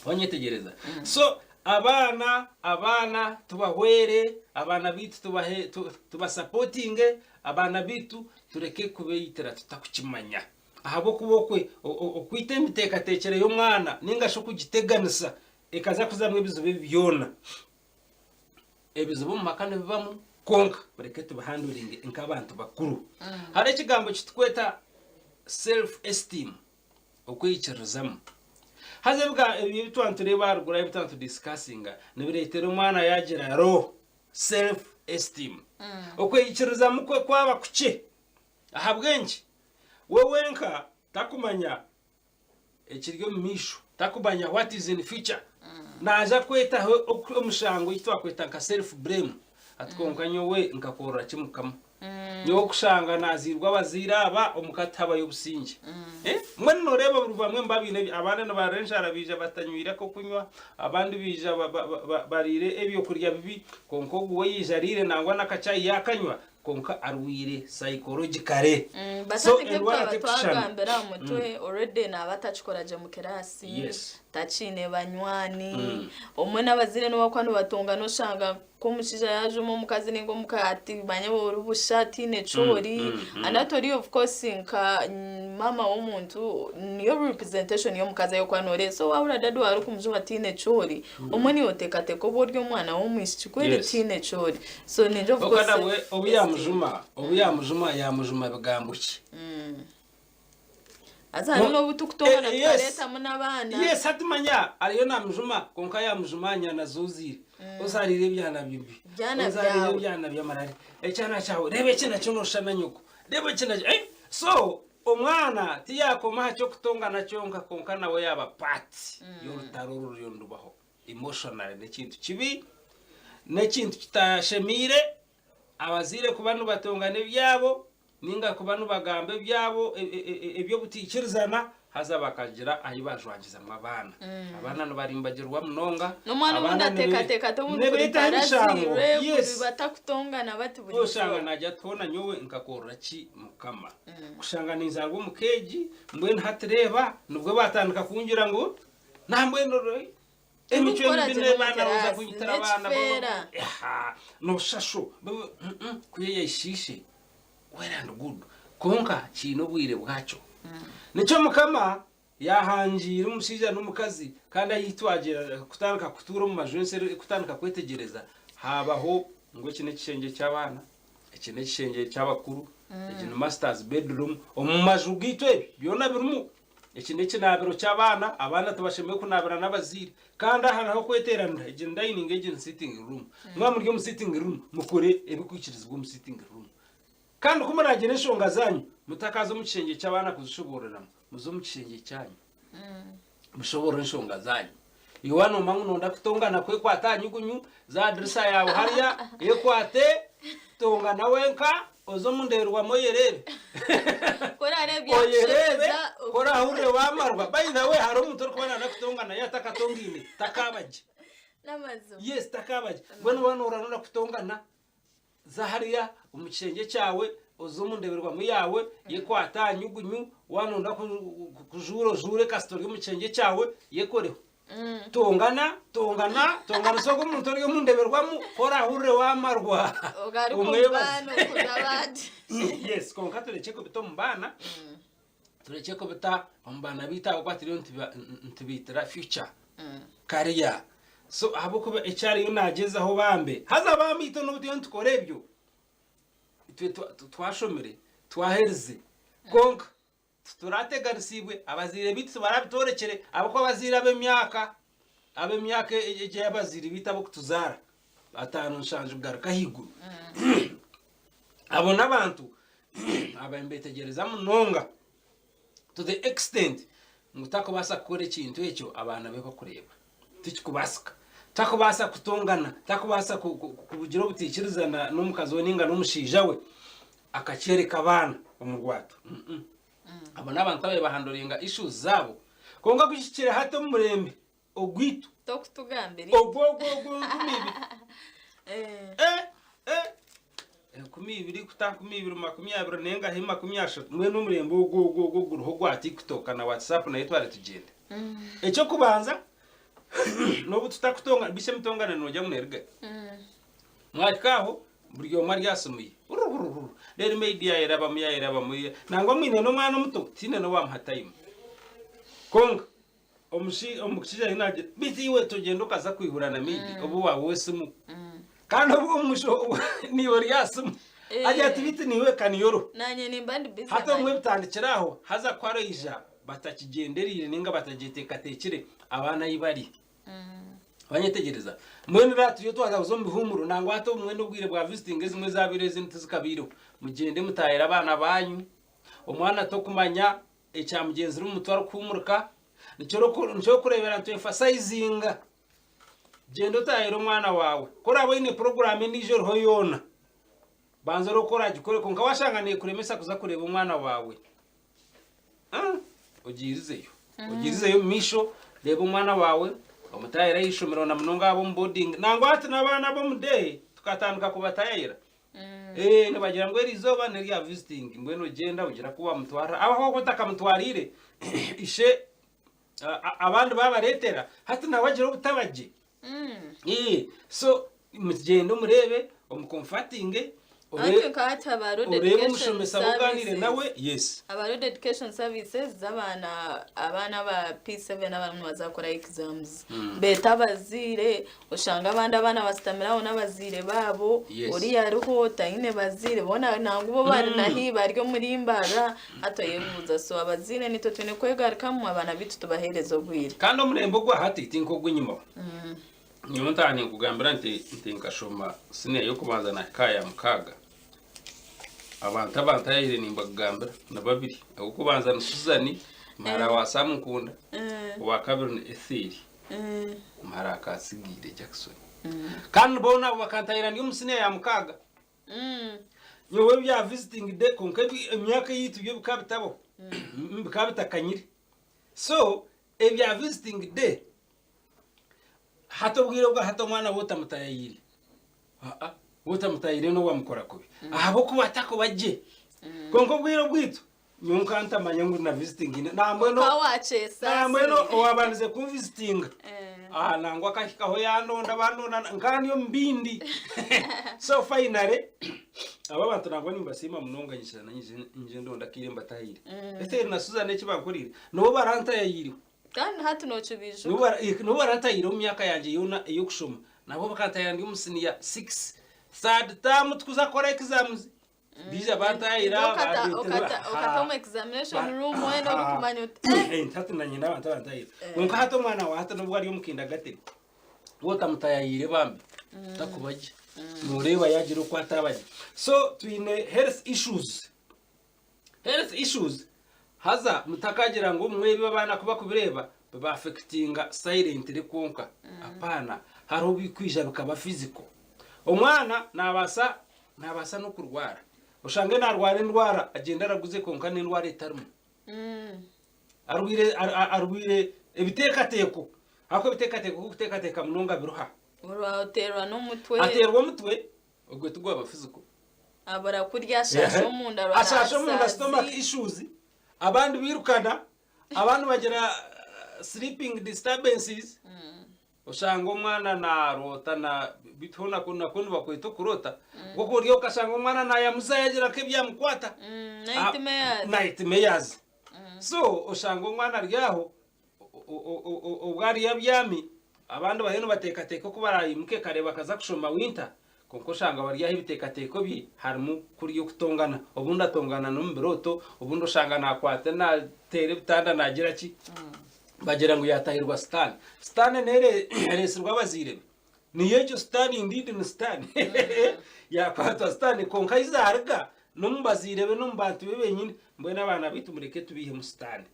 Wanyetegyereza? So abaana abaana tubahwere, abaana baitu tubahe tubasapotinge, abaana baitu tureke kubaitira tutakukimanya. Ahabw'okuba okwe okwita emiteekateekyere y'omwana nainga shi okugiteganisa ekaza kuzamu ebizibu ebi byona. Ebizibu omu maka nibibamu kwonka mureke tubihanduringe nk'abantu bakuru. Hariho ekigambo eki turikweta self esteem, okweyikiririzamu. Haza ebi ebi twaba nitureeba aharuguru aha ebi twaba nitudisikasinga nibireetera omwana yaagira low self esteem. Okweyikiririzamu kwe kwaba kukye. Ahabw'enki? We wenka takumanya ekiri omu maisho, takumanya what is in future. Naaza kwetaho omushango eki twakweta nka self blame ati kwonka nyowe nkakorera ki Mukama? Nyowe okushanga naaziirwe abazaire aba omuka tihabayo obusingye. Mbwenu nooreeba buri bamwe niba baine abandi nibarira enjara baija batanywire ak'okunywa, abandi baija bariire ebyokurya bibi, kwonka ogu we yaija ariire nangwa n'akachai yaakanywa, Kwonka arwaire psychologically. So Batandika endwara ebitwaba tekushushana. twagambira aha mutwe already naaba atakikora gye mu kiraasi, takiine banywani, obumwe n'abazaire n'obu barikuba nibatongana oshanga nk'omushaija yaajuma omukazi nainga omukazi ati manya ori busha tihaine eki ori, and hati ori of course nka maama w'omuntu niyo representation y'omukazi ahu orikuba nooreeba so waahurira dadi waawe arikumujuma tihaine eki ori, Omwe niiwe oteekateeka obu ori omwana w'omwishiki ku eri tihaine eki ori. So ningira of Kwonka course nabwe self obu esteem. yamujuma obu yamujuma yamujuma bigambo ki? Haza hariho n'obu tukutongana Eh, yes. tukareetamu n'abaana. Yes hati manya ariyo namujuma kwonka yamujuma nyana zuziire ozariire ebyana bibi Byana ozariire byawe. ebyana by'amarare ekyana kyawe reeba eki nakyo noshushana nyoko reeba eki nakyo eh so Omwana tiyakoma aha ky'okutongana kyonka kwonka nawe yaaba part y'orutaro oruriyo nirubaho emotionally. N'ekintu kibi, n'ekintu kitashemeire abazaire kuba nibatongana ebyabo ninga kuba nibagamba ebyabo eby'obutaikirizana haza bakagira ahu bajwangizamu abaana. Abaana nibarimbagirwa munonga. N'omwana obundi Abaana ateekateeka ati obundi kuri nibeetaho emishango. tarazairwe, kuri Yes. batakutongana bati buri Oshanga izooba. naagira ati hoona nyowe nkakorera ki Mukama? Kushanga ninzaarwa omu ka egi, mbwenu hati reeba nibwo baatandika kungira ngu nambwenu emicwe Torikukora mibi gye n'ebaana n'omu roza kiraasi, kunyitira abaana n'ekifeera. Aha, nooshusha ku yayeshiishe well and good kwonka kiine obwire bwakyo. Nikyo Mukama Yaahangiire omushaija n'omukazi, kandi ahu twagira kutandika kutuura omu maju ensi erikutandika kwetegyereza, haabaho ngu eki n'ekishengye ky'abaana, eki n'ekishengye ky'abakuru, egi ni masters bedroom. Omu maju gaitu ebi byona birimu. Eki n'ekinaabiro ky'abaana, abaana tibashemereire kunaabira n'abazaire. Kandi aha niho kweteeranira, egi ni dining, egi ni sitting room. Mwaba muri omu sitting room, mukore ebikwikirizibwa omu sitting room. Kandi ku muraagira enshonga zaanyu, mutakaaza omu kishengye ky'abaana kuzishoboororeramu, muze omu kishengye kyanyu, mushoboorore enshonga zaanyu. Iwe waaba noomanya ngu nooyenda kutongana kwekwata aha nyugunyu, za aha dirisa yaawe hariya, yekwate, tongana wenka, oze omu ndeeberwamu oyereebe. Ku oraareebe Oyereebe, byakushemeza, ku oraahurire waamarwa. By the way, hariho omuntu orikuba naayenda kutongana yaaba atakatongaine, takaaba gye. N'amazima. Yes, takaaba gye. Mbwenu waaba nooranura kutongana, Za hariya omu kishengye kyawe, oze omu ndeberwamu yaawe, yekwate aha nyugunyu, waaba nooyenda kujuura ojuure kasita ori omu kishengye kyawe, yekoreho. Tongana, tongana, tonganisa ogwo omuntu ori omu ndeberwamu, ku oraahurire waamarwa, Ogaruke omu omwebaze. baana okuza abandi. Yes, kwonka turekye kubita omu baana, turekye kubita omu baana baitu ahabw'okuba turiyo nitubaitira future. Career. So ahabw'okuba eki ariyo naagyezaho bambe. Haza bambe itwe n'obu turiyo nitukora ebyo, itwe twashomire, twaherize, kwonka titurateganisiibwe, abazaire baitu tibarabitworekire, ahabw'okuba abazaire ab'emyaka, ab'emyaka egyo ey'abazaire baitu ab'okutuzaara, ataano nshanju kugaruka ahaiguru, abo n'abantu ababaire nibeetegyereza munonga. To the extent ngu takubaasa kukora ekintu ekyo abaana be bakureeba. Tikikubaasika. Takubaasa kutongana, takubaasa kugira obutaikirizana n'omukazi we nainga n'omushaija we akakyoreka abaana omu rwatu. Abo n'abantu ababaire bahandoringa issues zaabo. Kwonka kuhikire hati omu murembe. Ogwitu. Tokutugambira Ogwo ogwo ogwo 2000. Eh eh 2000 kuta 20 20 nengahi 30 mbwenu omurembe ogwo ogwo ogwo guriho gwa TikTok na WhatsApp nayo tware tugyende. Ekyokubanza n'obu tutakutonga bisha emitongano nogira ngu nerugahi. Mwahika aho buri omwe ari aha simu ye Hururururu. Reero maid yaayerabamu yaayerabamu nangwa mwine n'omwana omuto tihaine n'owaamuha time. Kwonka omushi omushaija ahi naagira beitu iwe togyenda okaza kwihura na maid obu waaba ow'esimu kandi obu omusho niiwe ori aha simu agira ati beitu niiwe kaniyoro. Naanye nimba ndi busy Hati obumwe bitandikira aho haza ku araija batakigyendereire ninga batagyeteekateekire abaana ahi bari. Wanyetegyereza? Mbwenu reero turiyo twaza kuza omu bihuumuro nangwa hati obumwe n'obwire bwa visiting ezimwe ezaabaire ezindi tizikabaireho. Mugyende mutaahire abaana baanyu. Omwana tokumanya ekya mugyenzi omu mutwe arikuhuumurika. Nikyo nikyo orikureebera ntu emphasizinga. Gyenda otaahire omwana waawe. Ku oraabe oine puroguraamu endiijo eriho yoona, banza oreebe oku oraagikore kwonka waashanga neekuremesa kuza kureeba omwana waawe, Ogiirizeyo. Ogiirizeyo omu maisho, reeba omwana waawe, omutaayire aha ishomero na munonga ab'omu boarding. Nangwa hati n'abaana ab'omu day tukatandika kubataayira. Eh, nibagira ngu eri izooba n'erya visiting, mbwenu ogyenda ogira ku wamutwarira. Aho otakamutwariire, ishe abandi baabareetera, hati nawe agira obutaba gye. Eh, so mugyende omureebe omukomfatinge Anti nka hati aba Road oreebe Education omushomesa muganire Services nawe yes aba Road Education Services z'abaana abaana aba P7 abarimu nibaza kukora exams beeta abazaire oshanga abandi abaana basitamire aho n'abazaire baabo Yes. oriya ariho taine bazaire boona nangwa bo bari nahi bari omuri Mbarara hati oyebuuza so abazaire nitwe twine kwegarukamu abaana baitu tubaheereze obwire. Kandi omurembe ogwa hati ti nk'ogw'enyima. Nyowe ntaaha ninkugambira nti nti nkashoma siniya y'okubanza nahika aha ya mukaaga. Abantu abantayaire nimbakugambira ni babiri. Ow'okubanza ni Susan muhara wa Sam Nkunda, owa kabiri ni Ethel muhara wa Kasigiire Jackson. Kandi boona abo bakantahira ndi omu siniya ya mukaaga. Nyowe ebya visiting day kwonka emyaka eyaitu byo bikaba bitabaho, bikaba bitakanyire. So ebya visiting day Hati obwire obwa hati omwana we otamutayayiire, aa we otamutayayiire n'obu wamukora kubi ahabw'okuba atakuba gye. Kwonka obwire obwitu nyowe nka ntamanya ngu na visiting nambwenu Nka wakyesa nambwenu owabandize kunvisitinga ah nangwa akahikaho yandonda bandonda nka ndi omu bindi so finally abo abantu nangwa nimbasiima munonga nyija nyije ndonda akaire mbatahire. Ethel na Susan eki bankoriire nibo barantayayiireho. Kandi hati nokibijuka. Nibo barantahire omu myaka yangye yoona ey'okushoma. Nabo bakantahira ndi omu siniya 6. Third term tukuza kukora exams. Baija bantahira Okata omu examination room wena orikumanya oti eh. Hati nanye n'abantu abantahira. Kwonka hati omwana wa hati n'obu ari omu kindergarten, waaba otamutayayiire bambi takuba gye. Nooreeba yaagira oku ataaba gye. So twine health issues. Health issues haza mutakagira ngu obumwe ebi abaana ku bakubireeba biba affectinga silently kwonka apaana hariho obikwija bikaba physical. Omwana nabaasa nabaasa n'okurwara oshange narwara endwara agyende araguze kwonka n'endwara etarimu. Arwire arwire ebiteekateeko ahakuba ebiteekateeko ku orikuteekateeka munonga biruha. Oteerwa n'omutwe. Ateerwa omutwe Ogwe tigwaba physical. Abura kurya ashaasha omunda arwara Ashaasha omunda asazi. stomach issues abandi birukana abandi bagira sleeping disturbances oshanga omwana naroota na beitu hoona nakwo nibakweta okuroota nkoku ori okashanga omwana nayamuza yagira nk'ebyamukwata Nightmares. Nightmares. So oshanga omwana ari aho Obwo ariyo abyami, abandi bariyo nibateekateeka oku baraayimuke kare bakaza kushoma winter, kwonka oshanga bari aho ebiteekateeko bye harimu kuriya okutongana. Obundi atongana n'omu birooto, obundi oshanga naakwata naateera ebitanda naagira ki, bagira ngu yaatahirwa sitaane. Sitaane neereetsirwe abazaire be. Niyo egyo sitaane indeed ni sitaane. Yaakwatwa sitaane kwonka ahi zaaruga n'omu bazaire be n'omu bantu be benyini. Mbwenu abaana baitu mureke tubaihemu sitaane.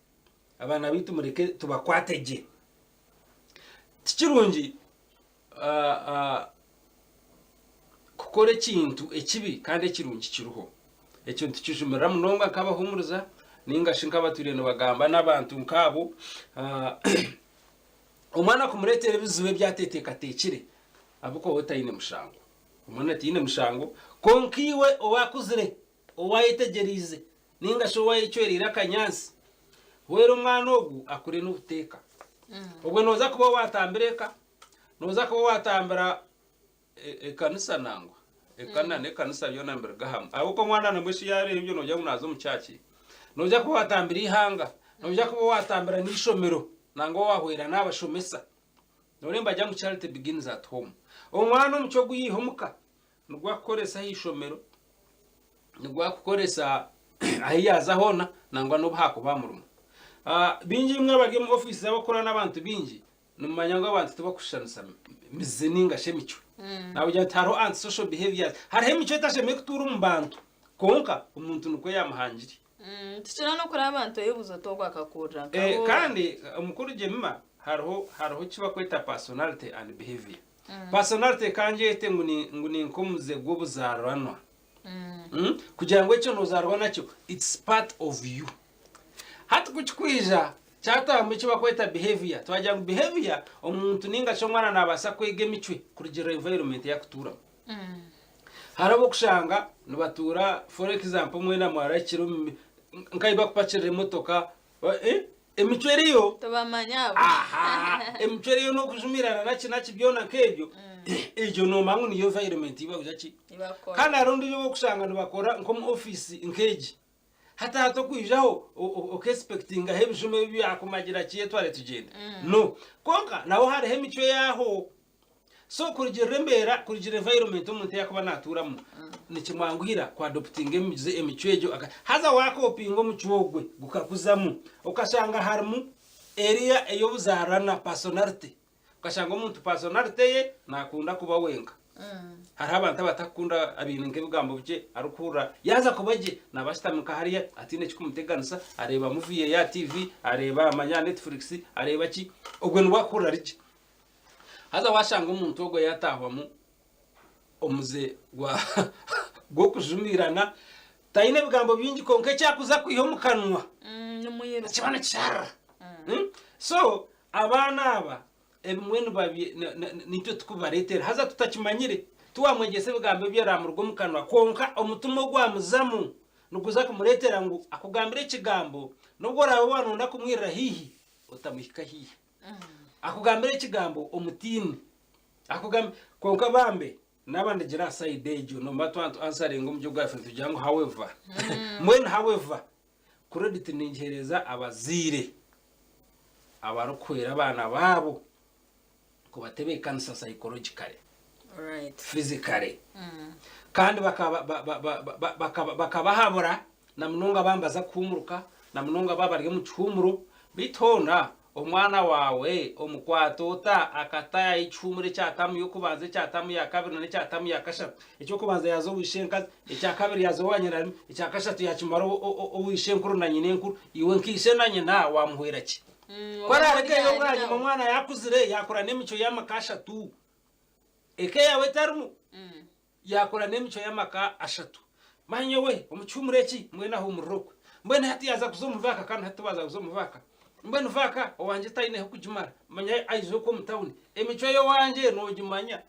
Abaana baitu mureke tubakwate gye. Tikirungi kukora ekintu ekibi kandi ekirungi kiriho. Ekyo nitukijumirira munonga nk'abahuumuriza nainga shi nk'abatwire nibagamba n'abantu nk'abo. Omwana kumureetera ebizibu ebi ateeteekateekire, ahabw'okuba we taine mushango. Omwana taine mushango, kwonka iwe owaakuzire, owaayetegyereize, nainga shi owaayecwereire akanyaatsi, hwera omwana ogu akure n'obuteeka. Obwo nooza kuba waatambira eka, nooza kuba waatambira Ekanisa nangwa eka na n'ekanisa byona nibiruga hamwe ahabw'okuba omwana nabwo shi yaareeba ebyo noogira ngu naaza omu kyaki noija kuba waatambira eihanga noija kuba waatambira n'eishomero nangwa waahwera n'abashomesa nooreeba nibagira ngu charity begins at home omwana omucwe ogu yaiha omuka nigwo akukoresa aha ishomero nigwo akukoresa ahu yaaza hoona nangwa n'obu haakuba aha murimo baingi imwe abari omu ofiisi abarikukora n'abantu baingi Nimumanya ngu abantu tibakushushanisa mize ninga shi emicwe. Nabugira nti hariho antisocial behaviors, hariho emicwe etashemereire kutuura omu bantu kwonka omuntu nikwo yamuhangire. Tikira n'okureba abantu oyebuuza oti ogu akakurira nka Eh, kandi omukuru Jemima hariho hariho eki bakweta personality and behavior. Personality kangyete ngu ni ngu ni nk'omuze gw'obuzaariranwa. Mm? Kugira ngu ekyo nozaarwa nakyo it's part of you. Hati ku kikwija kyataahamu eki barikweta behaviour, twagira ngu behaviour omuntu nainga shi omwana naabaasa kwega emicwe kurugiirira environment ei arikutuuramu. Hariho abu orikushanga nibatuura for example mwena mwarahikire omu nka ahu barikupakirira emotoka, emicwe eriyo, Tobamanya abo. aha, emicwe eriyo n'okujumiirana naki naki byona nk'ebyo, egyo noomanya ngu niyo environment ei barikugira ki? Ei barikukora. Kandi hariho ondiijo ou orikushanga nibakora nk'omu ofiisi nk'egi. Hati hati okwijaho okesipekitingaho ebijuma ebi byakumagira ki etware tugyende. No. Kwonka naho hariho emicwe yaaho. So kurugirira embeera, kurugirira environment omuntu ei arikuba naatuuramu, nikimwanguhira kuadoputinga emicwe egyo. Haza waakopinga omucwe ogwe gukakuzamu, okashanga harimu eriya ey'obuzaarana, personality. Okashanga omuntu personality ye nakunda kuba wenka. Hariho abantu abatakukunda abaine nk'ebigambo bikye arikuhurira yaaza kuba gye naaba ashutami nka hariya ataine ekikumuteganisa areeba movie ye aha TV areeba manya aha Netflix areeba ki ogwo nibwo akuhurira ari gye. Haza waashanga omuntu ogwo yaatahwamu omuze gwa gw'okujumiirana taine bigambo bingi kwonka eki arikuza kwiha omu kanwa Nimwiruka. nikiba nikisharira. So Abaana aba ebimwe nitwe turikubibareetera haza tutakimanyire. Tiwamwegyesa ebigambo ebi eraamuruga omu kanwa kwonka omutima ogwamuzamu niguza kumureetera ngu akugambire ekigambo n'obu oraabe waanoyenda kumwirira haihi otamuhika haihi. Akugambire ekigambo omutiine. Kwonka bambe naaba ndigira aha sayidi egyo noomanya twaba nituansaringa omu geography nitugira ngu however mbwenu however credit ningiheereza abazaire. Abarikuhwera abaana baabo kubatebeekanisa psychologically, physically kandi bakabahabura na munonga baaba nibaza kuhuumuruka na munonga baaba bari omu kihuumuro. Beitu hoona omwana waawe omukwata ota akataayayo ekihuumuro ekya taamu y'okubanza, ekya taamu ya kabiri n'ekya taamu ya kashatu. Eky'okubanza yaaza owa ishenkazi, ekya kabiri yaaza owa nyinarumi, ekya kashatu yaakimara owa ishenkuru na nyinenkuru. Iwe nka ishe na nyina waamuhwera ki? Ku araarekeyo bwanyima omwana yaakuzire yaakura n'emicwe y'amaka ashatu, eka eyaawe etarimu, yaakura n'emicwe y'amaka ashatu. Manya nyowe omu kihuumuro eki mbwenu ahuumurira okwe. Mbwenu hati yaaza kuza omu vaaka kandi hati tiwaaza kuza omu vaaka. Mbwenu vaaka owangye taine h'okugimara, manya aija okwo omu tauni. Emicwe y'owangye noogimanya.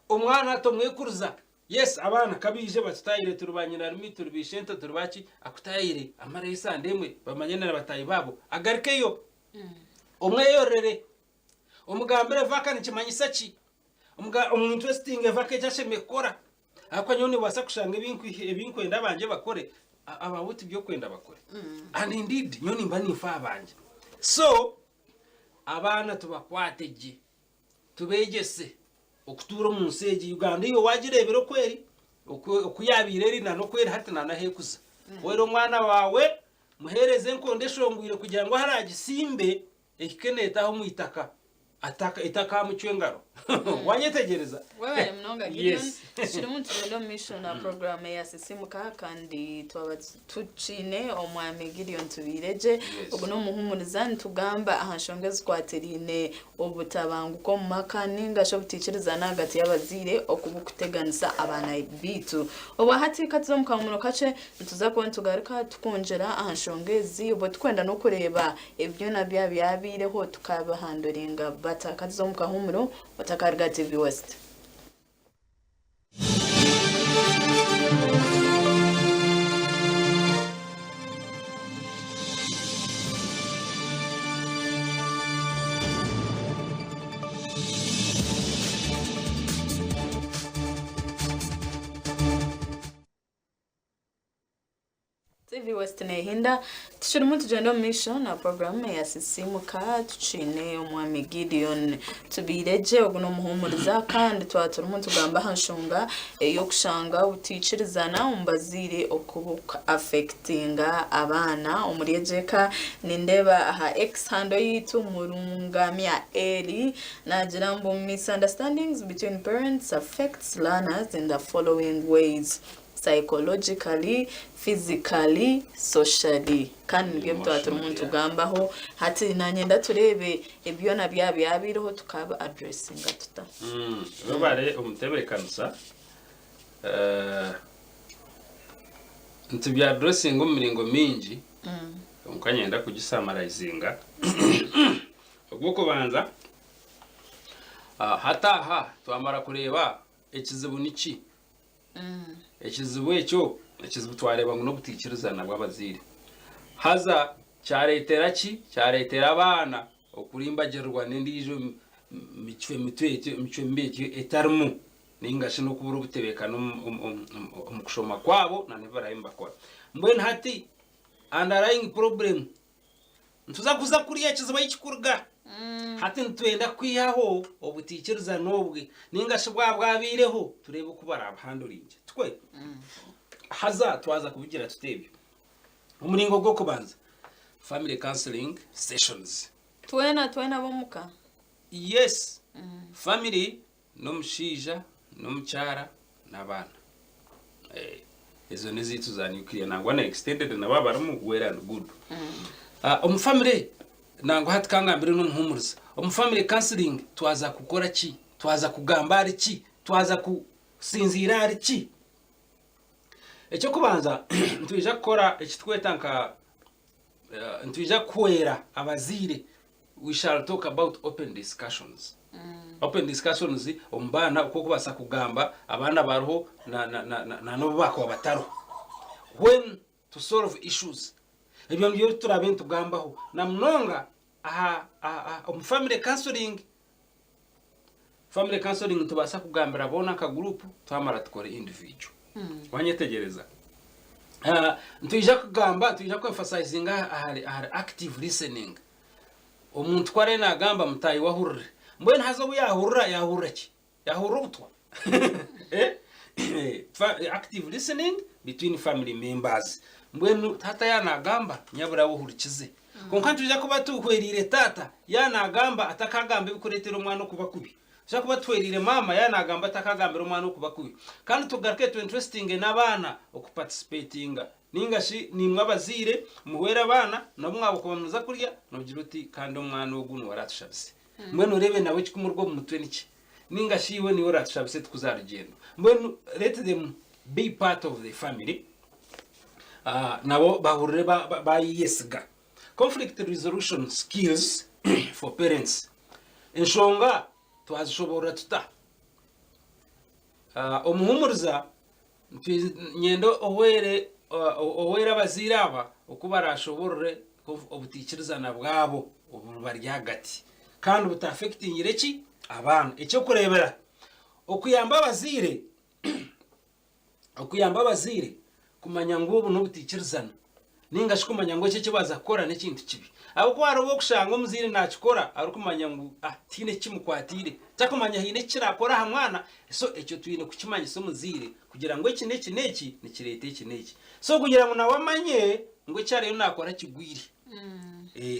Omwana tomwekuriza. Yes abaana kabaije batutayire turi ba nyinarumi turi ba ishento turi baki akutayire amareho esande emwe bamanyane na bataahi baabo agarikeyo omweyorere omugambire vaka nikimanyisa ki omu interestinge vaka eki ashemereire kukora ahabw'okuba nyowe nibaasa kushanga ebinkwenda abangye bakore abaawe tibyokwenda bakore and indeed nyowe nimba ninfa aha bangye so abaana tubakwate gye Tubeegyese okutuura omu nsi egi. Uganda iwe waagireebire oku eri, oku yaabaire eri n'oku eri hati n'ahu erikuza. Hwera omwana waawe, muheereze enkondo eshongwire kugira ngu ahu araagisimbe ehike neetaaha omu itaka. Ataka etakamucwa engaro. Wanyetegyereza? Webale munonga Gideon. Yes. Tukirimu nitugyenda omu maisho na puroguraamu eya Sisimuka kandi twaba tukiine omwami Gideon Tubiiregye. Yes. Ogu n'omuhumuriza nitugamba aha nshonga ezikwatiraine obutabanguko omu maka ninga shi obutaikirizana ahagati y'abazaire oku burikuteganisa abaana baitu. Obwa hati ka tuze omu kahumuro kakye nituza kuba nitugaruka tukwongyera aha nshonga ezi obwo turikwenda n'okureeba Ebi byona byaba byabaireho tukabihanduringa bata? Ka tuze omu kahuumuro otakaruga TV West. TV West nehinda tukirimu tugyenda omu maisho na puroguramu eya Sisiimuka tukiine omwami Gideon Tubiiregye ogu n'omuhuumuriza kandi twaba turimu nitugamba aha nshonga ey'okushanga obutaikirizana omu bazaire oku burikuafekitinga abaana omuri egi eka. Nindeeba aha X handle yaitu Murungamya Elly naagira ngu misunderstandings between parents affects learners in the following ways. Psychologically, physically, socially kandi nibyo ebi twaba turimu nitugambaho hati nanye tureebe ebi byona byaba byabaireho tukabi addressinga tuta. Webare omutebekanisa nitubi addressinga omu miringo mingi kwonka nyenda kugisamarayizinga ogw'okubanza hati aha twamara kureeba ekizibu niki Ekizibu ekyo, ekizibu twareeba ngu n'obutaikirizana bw'abazaire. Haza kyareetera ki? Kyareetera abaana okurimbagirirwa n'endiijo micwe mitwe etyo, emicwe mibi etyo etarimu nainga shi n'okubura obutebeekane omu kushoma kwabo n'ebi baraabe nibakora. Mbwenu hati underlying problem Nituza kuza kuriya ekizibu ahi kikuruga. Hati nitwenda kwihaho obutaikirizana obwe ninga shi bwaba bwabaireho tureebe oku baraabuhanduringye. Tikwe? Haza twaza kubigira tuta ebyo? Omuringo gw'okubanza, family counseling sessions. Twena twena ab'omuka. Yes, family N'omushaija n'omukyara n'abaana. Ezo n'ezaitu za nuclear nangwa na extended nabo abarimu well and good. Omu family nangwa hati kangambire n'omuhumuriza. Omu family counseling twaza kukora ki? Twaza kugamba ahari ki? Twaza kusinziira ahari ki? Eky'okubanza nitwija kukora eki turikweta nka nitwija kuhwera abazaire we shall talk about open discussions open discussions omu baana oku okubaasa kugamba abaana bariho na na na na na n'obu baakuba batariho when to solve issues ebyo nibyo turaabe nitugambaho na munonga aha aha aha omu family counseling family counseling nitubaasa kugambira boona nka group twamara tukore individual wanyetegyereza Ah, nitwija kugamba nitwija ku emphasizinga ahari ahari active listening omuntu ku ariyo nagamba mutaahi we ahurire mbwenu haza obu yahurira yahurira ki yahurira obutwa Eh? Active listening between family members mbwenu taata yaaba nagamba nyabura we ohurikize kwonka nitwija kuba tuhwereire taata yaaba nagamba atakagamba ebikureetera omwana okuba kubi Tuza kuba tuhwereire maama yaaba nagamba atakagambira omwana okuba kubi. Kandi tugaruke tu interestinge n'abaana oku participatinga. Ninga shi naimwe abazaire muhwere abaana n'obu mwabakuba nimuza kurya nogira oti kandi omwana ogu niwe aratushabise. Mbwenu oreebe nawe ekikumuruga omu mutwe niki? Ninga shi iwe niiwe oratushabise tukuza aha rugyendo. Mbwenu let them be part of the family nabo bahurire bayeyesiga. Conflict resolution skills for parents. Enshonga twazishoboorora tuta? Omuhuumuriza niinyenda ohwere ohwere abazaire aba oku baraashoboorore obutaikirizana bwabo obubari ahagati kandi butafekitingire ki? Abaana. Eky'okureebera, okuyamba abazaire Okuyamba abazaire kumanya ngu obu n'obutaikirizana nainga shi kumanya ngu eki eki baaza kukora n'ekintu kibi. Ahabw'okuba hariho obu orikushanga omuzaire naakikora arikumanya ngu tihaine eki kimukwatiire, tarikumanya haine eki kiraakore aha mwana. So ekyo twine kukimanyisa omuzaire kugira ngu eki n'eki n'eki nikireeta eki n'eki. So kugira ngu nawe amanye ngu eki ariyo naakora kigwire.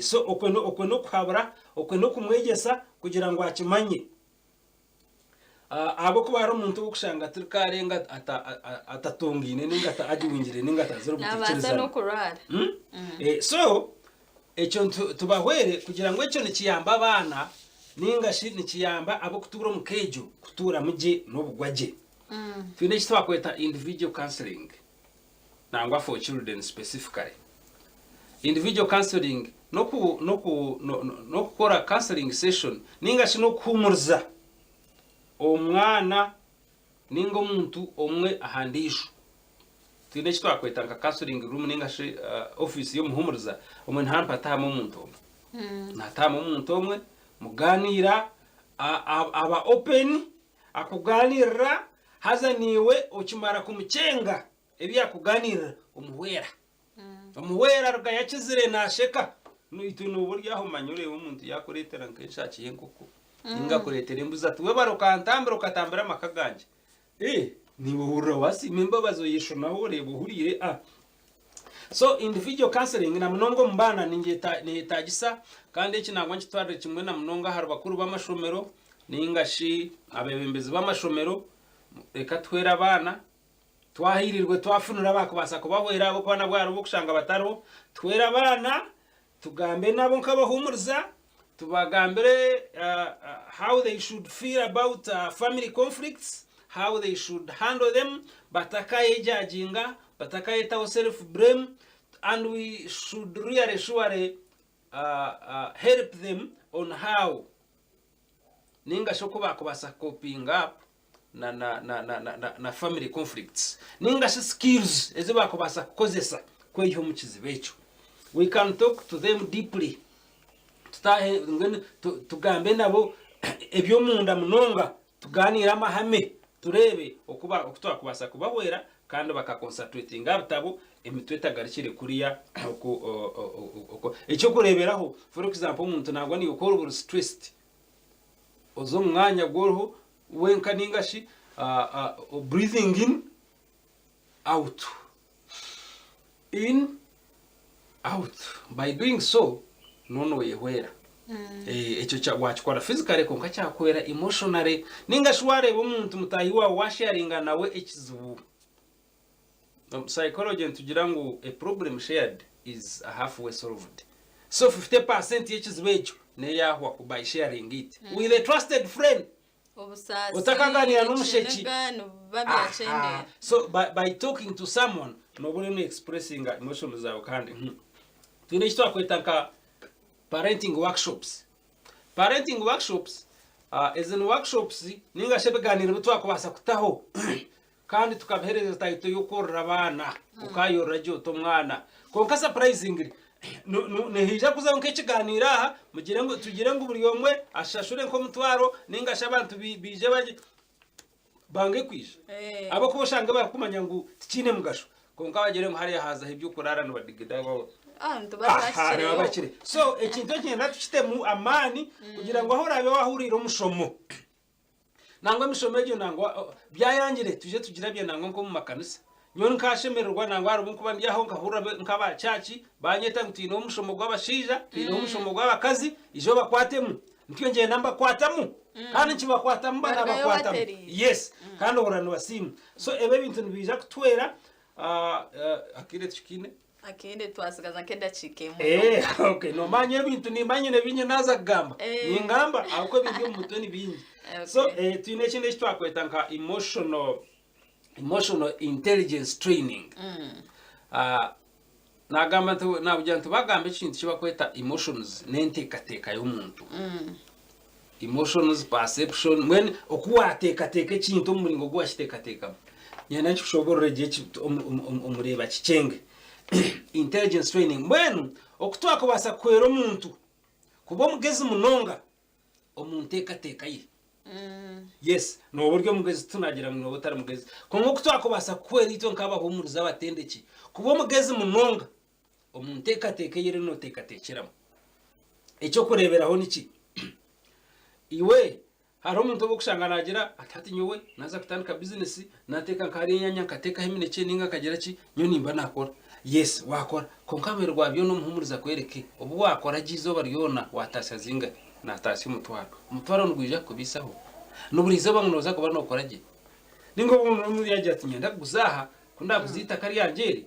So okwo n'okuhabura, okwo n'okumwegyesa. kugira ngu akimanye. Ahabw'okuba hariho omuntu ou orikushanga turikaarenga atatongaine nainga agiwingire nainga atazire Naabaasa obutaikirizana. n'okurwara. So ekyo tubahwere kugira ngu ekyo nikiyamba abaana nainga shi nikiyamba ab'okutuura omu ka egyo kutuuramu gye n'obugwa gye. Twine eki twakweta individual counselling nangwa for children specifically. Individual counselling n'oku n'oku n'okukora counselling session nainga shi n'okuhuumuriza omwana nainga omuntu omwe aha ndiijo. Twine eki twakweta nka counselling room nainga shi ofiisi y'omuhuumuriza, omwe niha nihatahamu omuntu omwe. Nihatahamu omuntu omwe, mugaaniira, aba open, akugaaniirira, haza naiwe okimara kumukyenga ebi yakugaaniirira, omuhwera. Omuhwera aruga yakizire naasheka. Itwe nooba ori aho omanya oreeba omuntu yaakureetera nk'enshaaki y'enkoko nainga akureetera embuzi ati webare okantambira okatambira amaka gangye. Eh, naiwe ohurira waasiima embabazi oyeshunaho oreeba ohuriire ah. So individual counseling na munonga omu baana neyetaagisa kandi eki nangwa nikitwarire kimwe na munonga ahari bakuru b'amashomero nainga shi abeebembezi b'amashomero reka tuhwere abaana Twahiirirwe twafunira abaakubaasa kubahwera ahabw'okuba nabwo hariho obukushanga batariho. Tuhwere abaana, tugambe nabo nk'abahuumuriza, tubagambire how they should feel about family conflicts, how they should handle them, batakayejajinga, batakayetaho self blame and we should really surely help them on how ninga shi oku baakubaasa kucopinga up na na na na na na na family conflicts ninga shi skills ezi baakubaasa kukozesa kweyiha omu kizibu ekyo. We can talk to them deeply tutaahe mbwenu tu- tugambe nabo eby'omunda munonga tugaaniire amahame tureebe oku ba- oku twakubaasa kubahwera kandi bakaconcentratinga aha bitabo emitwe etagarukire kuriya oku o- o- o- oku ekyokureeberaho for example omuntu nangwa niiwe ku orikuba ori stressed oze omu mwanya ogu oriho wenka nainga shi breathing in, out, in, out, by doing so nooba noyehwera. Ekyo wakikora physically kwonka kyakuhwera emotionally nainga shi wareeba omuntu mutaahi waawe washaringa nawe ekizibu, Omu psychology nitugira ngu a problem shared is a half way solved. So 50% y'ekizibu ekyo neyahwa by sharing it with a trusted friend. Obusaasi, Otakaganira n'omusheki. ekiniga nibiba byakyendera. Aha. So by talking to someone noba oriyo no expressinga emotions zawe kandi twine eki twakweta nka parenting workshops. Parenting workshops, ezi ni workshops ninga shi ebiganiro ebi twakubaasa kutaho Kandi tukabiheereza title y'okworora abaana, okaayorora gye ota omwana. Kwonka surprisingly, nihaija kuzaho nk'ekigaaniiro aha, mugire ngu tugire ngu buri omwe ashashure nk'omutwaro nainga shi abantu baije bagye bange kwija. Ahabw'okuba oshange barikumanya ngu tikiine mugasho. Kwonka bagire ngu hariya haazaho eby'okuraara nibadigida Aha, bakire. So ekintu eki niinyenda tukitemu amaani kugira ngu ahu oraabe waahuriire omushomo, Nangwa emishomo egyo nangwa byayangire twije tugirabye nangwa nk'omu makanisa. Nyowe nkashemererwa nangwa hari obu nkuba ndi aho nkahurira nk'aba church banyeta ngu twineho omushomo gw'abashaija, twineho omushomo gw'abakazi, ija obakwatemu. Ntyo ngyenda mbakwatamu kandi nkibakwatamu Barugayo banabakwatamu. batereire. Yes, kandi ohurira nibasiima. So ebi ebintu nibiija kutuhwera akaire tukiine. Akaire twasigaza nk'edakiika emwe Eh, yonka. okay, nomanya ebintu nimba nyine bingi naaza kugamba. Eh. Ningamba ahabw'okuba ebiri omu mutwe ni bingi. Okay. So, eh, twine ekindi eki twakweta nka emotional emotional intelligence training. Ah, nagamba nti nabugira nti bagamba ekintu eki bakweta emotions n'enteekateeka y'omuntu. Emotions, perception, mbwenu oku waateekateeka ekintu omu muringo ogu waakiteekateekamu. Niinyenda nkikushoboorore gye omureeba kikyenge. Intelligence training. Mbwenu oku twakubaasa kuhwera omuntu kuba omugezi munonga omu nteekateeka ye. Yes, nooba ori omugezi titunagira ngu nooba otari mugezi. Kwonka oku twakubaasa kuhwera itwe nk'abahuumuriza abatendeki kuba omugezi munonga omu nteekateeka ei oriyo nooteekateekyeramu. Eky'okureeberaho niki? Iwe hariho omuntu ou orikushanga naagira ati hati nyowe naaza kutandika bizinesi naateeka nka hariya enyanya nkateekaho eminekye nainga nkagira ki, nyowe nimba naakora. Yes, waakora kwonka ahamuheru gwa byona omuhuumuriza akwereke obu waakora gye eizooba ryona waataasya zingahi. Nataasya omutwaro. Omutwaro nigwija kukubaisaho? N'oburi izooba ngu nooza kuba nookora gye? Nainga obu omuntu yaagira ati, Niinyenda kuguza aha, ku ndaaguza eitaka ryangye eri,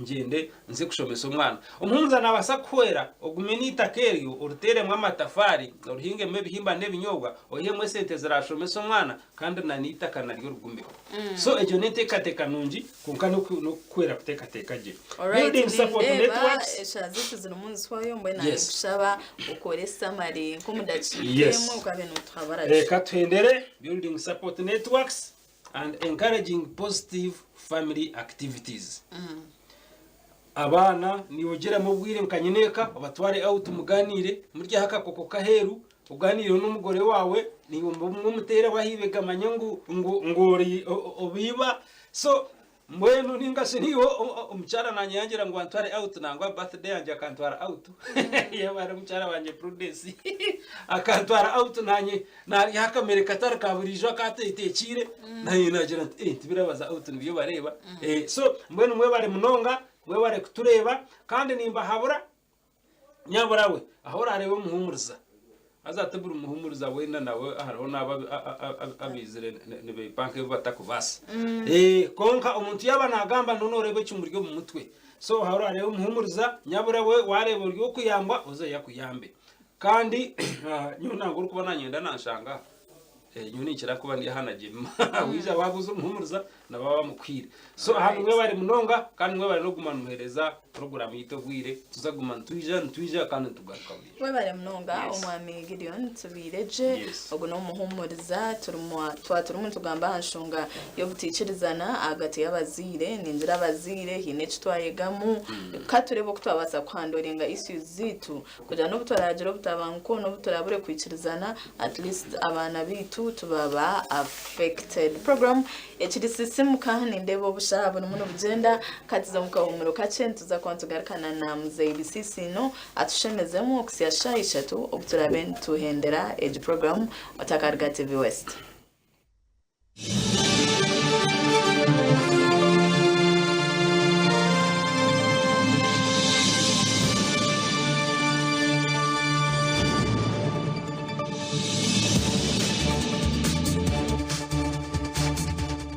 ngyende nze kushomesa omwana. Omuhumuza naabaasa kukuhwera ogume n'eitaka eryo oriteeremu amatafaari, orihingemu ebihimba n'ebinyobwa, oihemu esente eziraashomese omwana kandi na n'eitaka naryo rigumeho. So egyo n'enteekateeka nungi kwonka n'okukuhwera kuteekateeka gye. Alright, Building support nindeeba networks. eshaaha zaitu zirimu nizihwayo mbwenu Yes. ninkushaba okore summary nk'omu dakiika Yes. emwe okabe nootuhabura gye. Reka tuhendere Building support networks and encouraging positive family activities. Abaana niiwe obwire nka nyineeka obatware out muganiire muryeho akakoko k'aheeru oganiireho n'omugore waawe niiwe omuteereho aha ibega amanye ngu ngu ngu ori obiiba so mbwenu ninga shi niiwe omukyara nanye yangira ngu antware out nangwa birthday yangye akantwara out yaaba ari omukyara wangye Prudence akantwara out nanye Naarya akamere katari ka buriijo aku ateeteekiire, naanye naagira nti, eh, tibirabaza out nibyo bareeba. Eh, so mbwenu mwebare munonga, mwebare kutureeba, kandi nimbahabura nyabura we, ahu oraareebe omuhuumuriza, haza ti buri muhuumuriza weena nawe hariho n'abo abaizire nibeepanka ebi batakubaasa. Eh, kwonka omuntu yaaba naagamba noona oreeba ekimuri omu mutwe. So ahu oraareebe omuhuumuriza, nyabura we waareeba ori ow'okuyambwa, ozeyo akuyambe. Kandi nyowe nangwa orikuba nanyenda nanshanga aha. Nyowe ninkira kuba ndi aha na Jemima. Waija wabuuza omuhumuriza nababa bamukuhaire. So aha nimwebare munonga kandi mwebare n'okuguma nimuheereza puroguraamu yaitu obwire. Tuza kuguma nitwija nitwija kandi nitugaruka buriijo. Webare munonga Yes. omwami Gideon tubiire gye. Yes. Ogu n'omuhumuriza turimu twaba turimu nitugamba aha nshonga y'obutaikirizana ahagati y'abazaire. Ningira abazaire haine eki twayegamu. Ka tureebe oku twabaasa kuhandoringa issues zaitu Kugira n'obu turaagira obutabanguko, n'obu turaabure kwikirizana, at least abaana baitu tibaba affected. Program ekiri Sisimuka, nindeeba obushaha burimu nibugyenda, ka tuze omu kahuumuro kakye, nituza kuba nitugarukana na Muzeeyi Bisiisiino atushemezemu okuhitsya shaaha ishatu obu turaabe nituhendera egi program Otakaruga TV West.